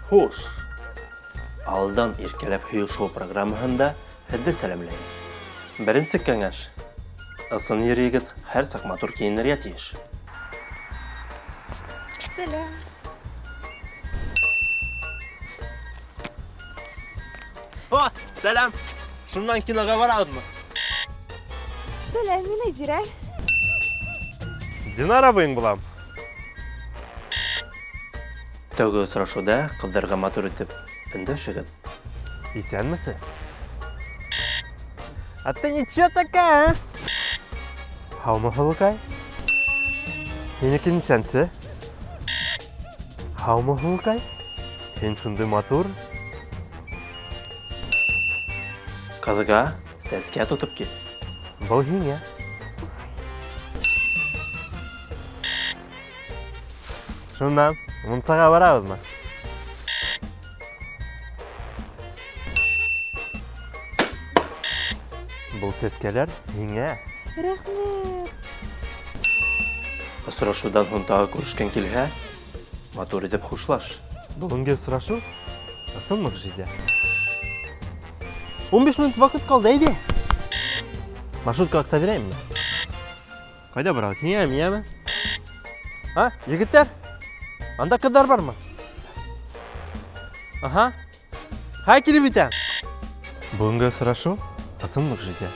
Хуш! Алдан иркәләп һөйөү шоу программаһында һеҙҙе сәләмләйем. Беренсе кәңәш. Ысын ир-егет һәр саҡ матур кейенергә тейеш. Сәләм. О, сәләм! Шуннан кинога барабыҙмы? Сәләм, мин Айзирә. Динар абыйың булам. Тәүге осрашыуда ҡыҙҙарға матур итеп өндәшегеҙ. Исәнмесез? А ты ничего такая, а? Һаумы, һылыуҡай? Һинеке нисәнсе? Һаумы, һылыуҡай? Һин шундай матур. Ҡыҙға сәскә тотоп кил. Был һиңә. Шуннан, мунсаға барабыҙмы? Был сәскәләр һиңә. Рәхмәт. Осрашыуҙан һуң тағы күрешкән килһә, матур итеп хушлаш. Бөгөнгө осрашыу ысын мөгжизә. 15 минут ваҡыт ҡалды, әйҙә. Маршрутка аҡса бирәйемме? Ҡайҙа барабыҙ? Һиңә, миңәме? А, егеттәр? Анда ҡыҙҙар бармы? Аһа. Хай килеп етәм. Бөгөнгө осрашыу ысын мөгжизә.